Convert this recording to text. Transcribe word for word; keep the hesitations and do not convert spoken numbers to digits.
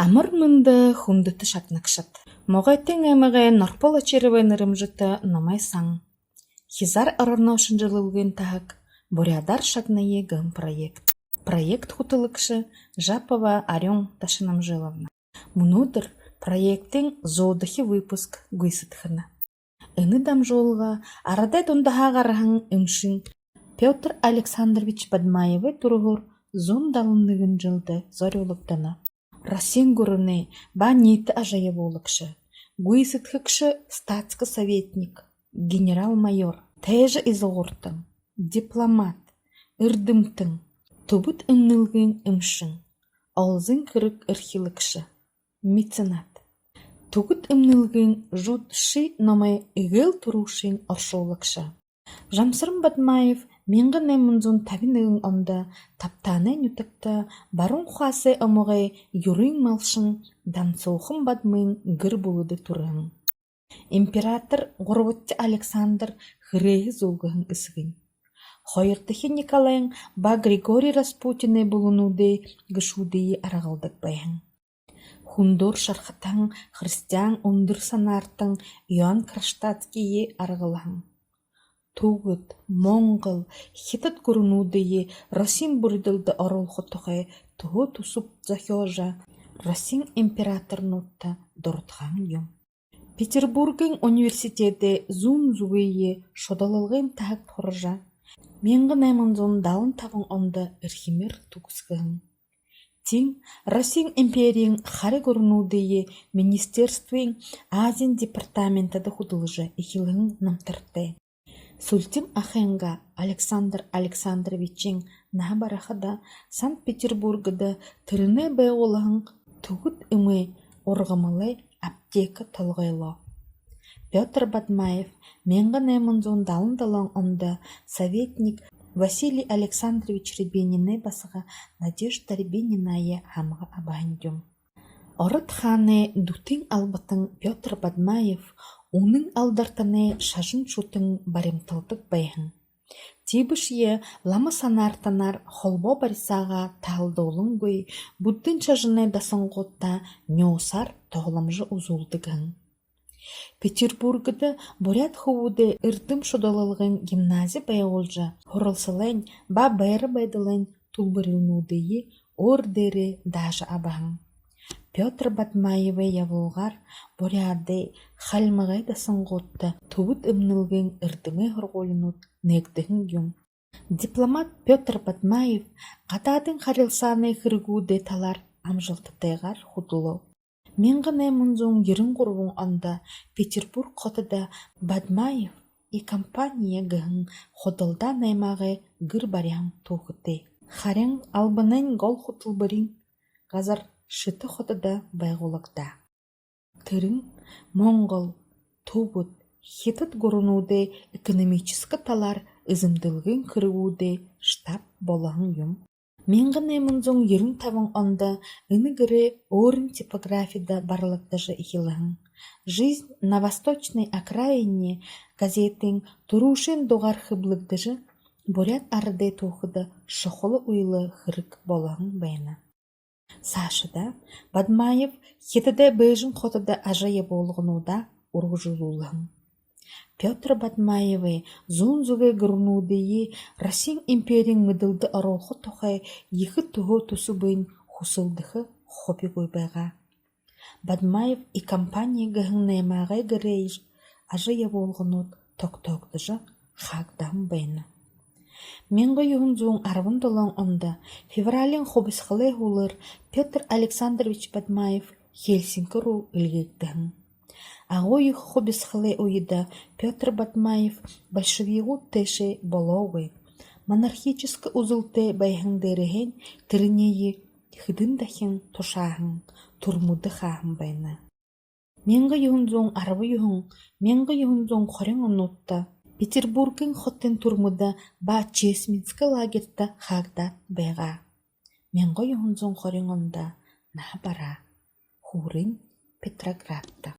Амар мэндэ, хүндэтэ шагнагшад! Могойтын аймагай Норпол Очировай нэрэмжэтэ номой сан, хизаар ороноо шэнжэлэлгын таһаг «Буряадаар шагная» гэһэн проект. Проект хүтэлэгшэ Жапова Арюна Дашинамжиловна. Мүнөөдэр проектын зуудахи выпуск гүйсэдхэнэ. Энэ дамжуулга арадай дундаһаа гараһан эмшэн Пётр Александрович Бадмаевай түрэһөөр зуун далан нэгэн жэлдэ зорюулагдана. Россиин гүрэнэй ба ниитэ ажал ябуулагша, гүйсэдхэгшэ, статска советник, генерал-майор, тайжа изагууртан, дипломат, эрдэмтэн, түбэд эмнэлгын эмшэн, олзын хэрэг эрхилэгшэ, меценат, түбэд эмнэлгын «Жуд Ши» номой эгээл түрүүшын оршуулагша. Жамсаран Бадмаев мянга найман зуун табин нэгэн ондо Табтаанай нютагта баруун хасай омогой юрын малшан Дансуухан Бадмын гэр бүлэдэ түрэһэн. Император гурбадахи Александр хэрээһэ зүүлгэһэн эсэгэнь. Хоёрдохи Николайн ба Григорий Распутинай бүлэнүүдэй гэшүүдые аргалдаг байһан. Хүндөөр шархатаһан христиан үндэр санаартан Иоанн Кронштадтские аргалһан. Түбэд, Монгол, Хитад гүрэнүүдые Россиин бүридэлдэ оруулха тухай түһөө түсэб зохёожо, Россиин императорнуудта дурадхаһан юм. Петербургын университедэй зүүн зүгые шудалалгын таһагта һуража, мянга найман зуун далан табан ондо эрхимээр түгэсхэһэн. Тиин Россиин империин хари гүрэнүүдые министерствын Азиин департаментдэ хүдэлжэ эхилһэн намтартай. Сүлтим ахынгаа Александр Александровичын наһа барахада Санкт-Петербургда тэрэнэй байгуулһан түбэд эмэй ургамалай аптека толгойлоо. Пётр Бадмаев мянга найман зуун далан долоон ондо советник Василий Александрович Рябининай басага Надежда Рябининая һамга абаһан юм. Ород хаанай дүтын албатан Пётр Бадмаев үнэн алдартанай шажан шүтэн баримталдаг байһан. Тиибэшье лама санаартанаар холбоо барисаагаа таһалдуулангүй, буддын шажанай дасангуудта нюусаар тоглоомжо үзүүлдэг һэн. Петербургда буряад хүбүүдэй эрдэм шудалалгын гимнази байгуулжа, һуралсалайнь ба байра байдалайнь түлбэрилнүүдые өөр дээрээ даажа абаһан. Пётр Бадмаевай ябуулгаар Буряадай, Хальмагай дасангуудта түбэд эмнэлгын эрдэмэй һургуулинууд нээгдэһэн юм. Дипломат Пётр Бадмаев гадаадын харилсаанай хэрэгүүдэй талаар амжалтатайгаар хүдэлөө. Мянга найман зуун ерэн гурбан ондо Петербург хотодо «Бадмаев и компания» гэһэн худалдаа наймаагай гэр бариһан түүхэтэй. Харин албанайнь гол хүтэлбэриин газар Шэтэ хотодо байгуулагдаа. Тэрэнь Монгол, Түбэд, Хитад гүрэнүүдэй экономическа талаар эзэмдэлгын хэрэгүүдэй штаб болоһон юм. Мянга найман зуун ерэн табан ондо энэ гэрэй өөрын типографида барлагдажа эхилһэн. «Жизнь на восточной окраине» газетын түрүүшын дугаар хэблэгдэжэ, буряад арадай түүхэдэ шухала үйлэ хэрэг болоһон байна. Саашадаа Бадмаев Хитадай Бээжэн хотодо ажал ябуулгануудаа үргэлжэлүүлһэн. Пётр Бадмаевай зүүн зүгэй гүрэнүүдые Россиин империин мэдэлдэ оруулха тухай ехэ түһөө түсэбынь хүсэлдэхэ хубигүй байгаа. «Бадмаев и компания» гэһэн наймаагай гэрэй ажал ябуулганууд тогтоогдожо хаагдаһан байна. Мянга юһэн зуун арбан долоон ондо февралиин хубисхалай һүүлээр Пётр Александрович Бадмаев Хельсинки руу эльгээгдэһэн. Агуу ехэ хубисхалай үедэ Пётр Бадмаев большевигууд тээшээ болоогүй. Монархическа үзэлтэй байһан дээрэһээнь тэрэниие хэдэн дахин тушааһан, түрмэдэ хааһан байна. Мянга юһэн зуун арбан юһэн, мянга юһэн зуун хорин онуудта Петербургын хотын түрмэдэ ба Чесменскэ лагерьта хаагдаад байгаа. Мянга юһэн зуун хорин ондо наһа бараа. Һүүрынь Петроградта.